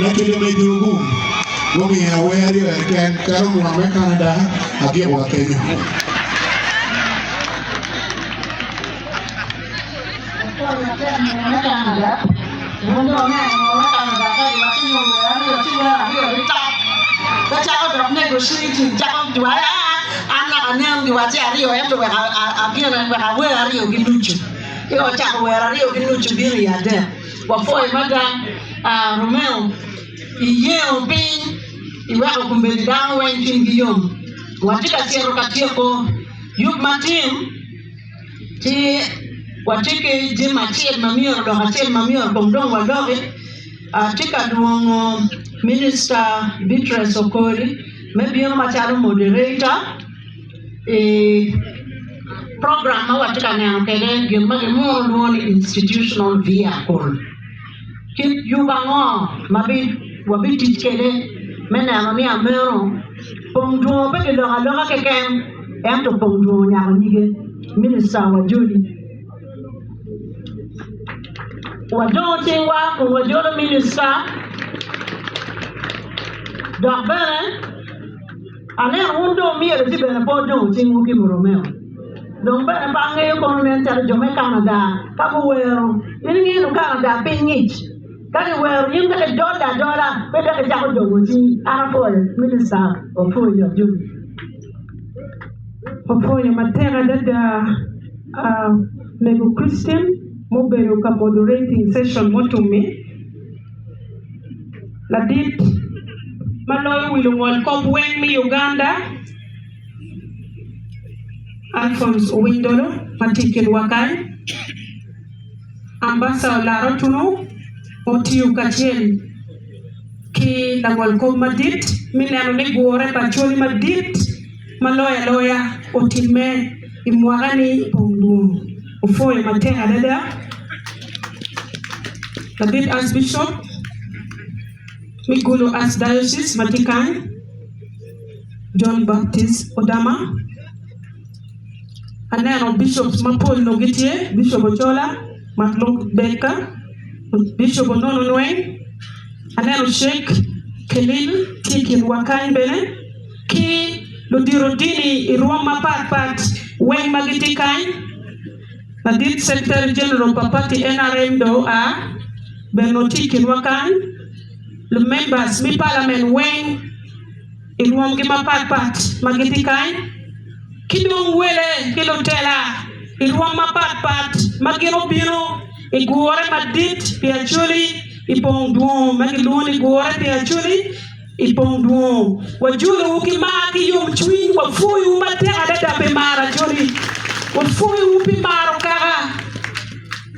Lacwec omedo gum gumiya wer aryo keken calo mwaka me Canada agiko wa kenyo. Wapwoyo mada Romeo iyengo piny iweko kombeddi dano weng cwinygi yom. Watye ka cito ka tyeko yub matin ci watye ki jami acel ma myero dok acel ma myero kong dong waloki. Atye ka lwongo Minista Beatrice Okori me bino macalo moderator. I program ma watye ka neno kwede gin ma gimunu lwongo ni institutional vehicle kit yub ango ma wabitic kwede me neno ni ameno pong dwongo pe kiloko aloka keken ento pong dwongo onyako nyige minista wajoli wadongo cingwa kun wajolo minista dok bene Aneno wun dong myero ci bene pe wudongo cingwu ki Romeo. Dong bene pe angeyo kono nen calo jo me Canada ka guwero. In ingeyo nu Canada piny ngic. Ka giwero in dok idole adola pe dok icako dongo cingi. An apwoyo Minista wapwoyi Ajoli. Wapwoyo matek adada Mego Christine mubedo ka moderating session mutumi. Ladit ma loyo wi lungol kop weng me Uganda, Alphonse Owiny Dolo ma tye i kinwa kany, Ambassa Olara Otunu ma otiyo kacel ki langol kop madit me neno ni gure pa Acholi madit ma loyo aloya otimme i mwaka-ni i pong lwongo. Opwoyo matek adada Ladit Archbishop me Gulu Archdiocese ma tye kany, John Baptist Odama. Aneno bishops mapol nongo gitye, Bishop Ochola, Mark Luke Baker, Bishop Onono Nweng, aneno Sheikh Khelil tye i kinwa kany bene. ki ludito dini i rwom mapat pat weng ma gitye kany, ladit Secretary General pa party nrm dong oa bene onongo tye i kinwa kany, lumembers me parliament weng i rwomgi mapat pat ma gitye kany, ki dong wele ki lutela i rwom mapat pat ma gin obino i gure madit pi Acholi i pong dwongo ma gilwongo ni gure pi Acholi. I pong dwongo, wajolowu ki mar ki yomcwiny. Wapwoyowu matek adada pi maro Acholi. Wapwoyowu pi maro kaka.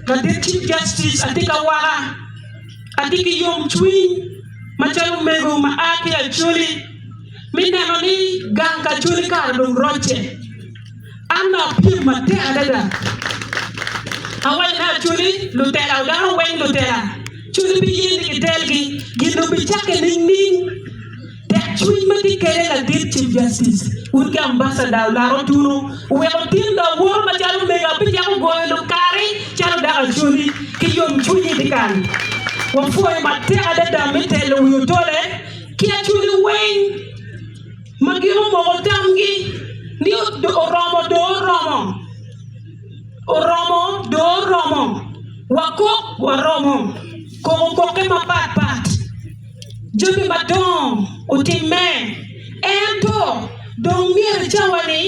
Ladit Chief Justice, atye ka waka. Atye ki yomcwiny macalo omego ma a ki Acholi me neno ni gang ka Acholi kare dong rocce. An dong apyem matek adada. Awaco ni Acholi lutela dano weng lutela. Cwiny biye ni kitelgi, gin dong bicakke ningning? Tek cwiny ma tye kede ladit Chief Justice, wun ki Ambassador Olara Otunu, oweko tin dong awoto macalo mego abicako goyo lukari calo dako Acholi ki yomcwiny i dyekal. Wapwoyo matek adada me telo wi otole ki Acholi weng ma gin omoko tamgi ni oromo dong oromo. Oromo dong oromo, wakok waromo koko kokke mapat pat, jami madongo otimme, ento dong myero i cawa-ni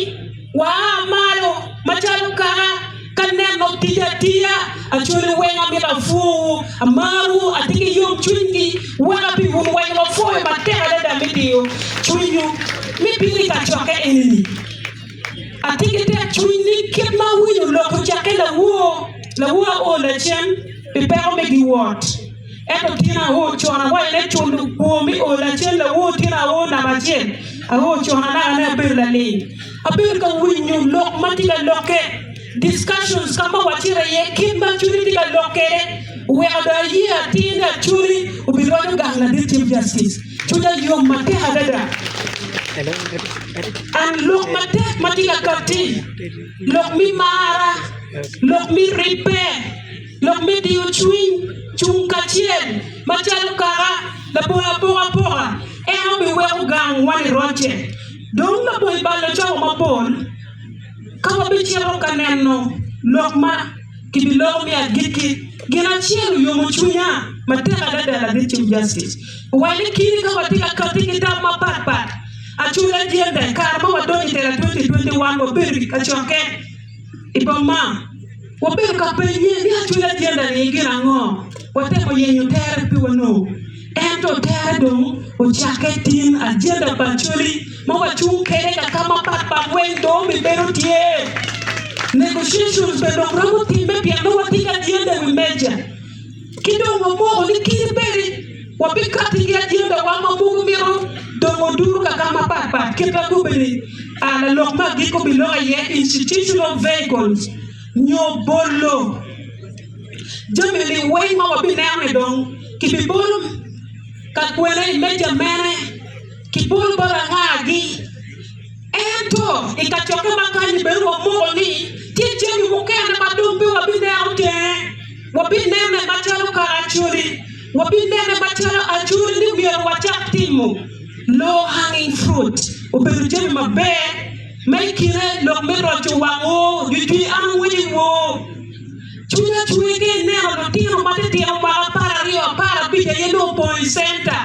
waa malo macalo kaka ka neno tic atiya. Acholi weng amito apwowu, amarwu, atye ki yomcwiny ki weka pi wun weng. Wapwoyo matek adada me diyo cwinywu me bino i kacokke eni-ni. Atye ki tekcwiny ni kit ma awinyo lok ocakke lawor, lawor ao lacen pi peko me giwot. Ento tin ao con awaco ne culo kwor me o lacen lawor tin ao namba acel ao con anaka ne abedo laling. Abedo ka winyo lok ma tye ka lokke, discussions, ka ma wacito iye kit ma Acholi tye ka lok kwede oweko dong aye atir ni Acholi obirwaco gang ladit Chief Justice. Cwinya yom matek adada. An lok matek ma tye ka katti, lok me mara, lok me ribbe, lok me diyo cwiny, cung kacel macalo kaka. Labongo apokapoka, en obiweko gang wa nirocce. Dong labongo balo cawa mapol, ka wabicito ka neno lok ma kibiloko me agikki, gin acel oyomo cwinya matek adada ladit Chief Justice owaco ni kine ka watye ka katti ki tam mapat pat, Acholi agenda i kare ma wadonyo i tela 2021 wabedo i kacokke i boma. Wabedo ka penye ni Acholi agenda ni gin ango? Watemo yenyo tere pe wanongo. Ento tere dong ocakke tin agenda pa Acholi ma wacung kede ka ka mapat pat weng dong obibedo tye. Negotiations bene dong romo timme pien nongo watye ki agenda i wi meja. Ki dong wamoko ni kadi bed wabikatti ki ajendawa ma mogo mito dongo duru ka ka mapat pat kit ma gubedi lalok me agikki obiloko iye institutional vehicles nyo bolo jami liweng ma wabineno-ni dong kibibolo ka kwene i meja mene kibolo bot angagi. Ento i kacokke ma kany-nyi bene wamoko ni tye jami mukene ma dong pe wabineno tenge. Wabinene macalo kara Acholi. Wabinene macalo Acholi ni myero wacak timo low hanging fruit obedo jami maber ma i kine lok me roco wang oo jwijwi an awinyo i woo. Cwinya cwer ka ineno lutino matitino mwaka 12 15 aye nongo opong i centa.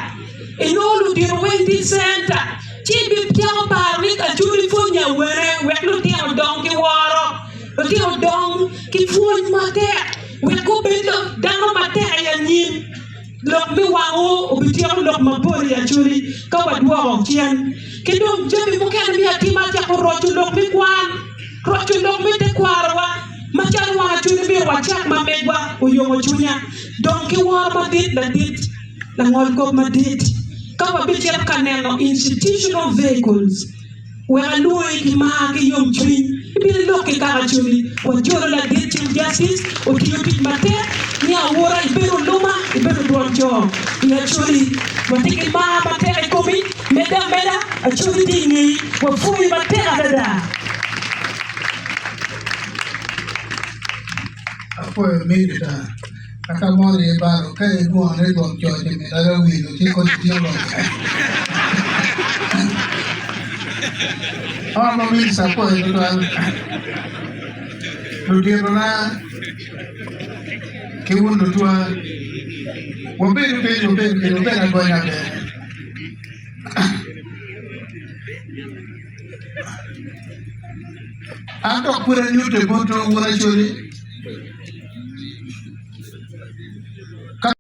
Inongo ludito weng tye i centa ci ibicako paro ni Acholi pwonye awene wek lutino odong ki woro. Lutino odong ki pwony matek wek gubed dano matek i anyim. Lok me wango obityeko lok mapol i Acholi ka wadwoko cen. Ki dong jami mukene me atima cako roco lok me kwan, roco lok me tekwarowa macalo wan Acholi myero wacak ma megwa oyomo cwinya. Dong ki woro madit ladit langol kop madit ka wabicito ka neno institutional vehicles. Wek alwongi ki mar ki yomcwiny, ibino ilok ki kaka cwinyi. Wajolo ladit Chief Justice, otiyo tic matek ni awora ibedo oluma, ibedo dwon co i Acholi. Watye ki mar matek i komi, medde ameda, Acholi tye i ngeyi, wapwoyi matek adada. Apwoyo Minista, kaka moni ibalo ka ilwongo ni dwon co ci mit ada wilo ci koni tye roco. Honourable Minister apwoyo tutwal luditona ki wun lutwa wabedo piny wabedo piny wabedo agonya bene. An dok pud anyutte botwu wun Acholi.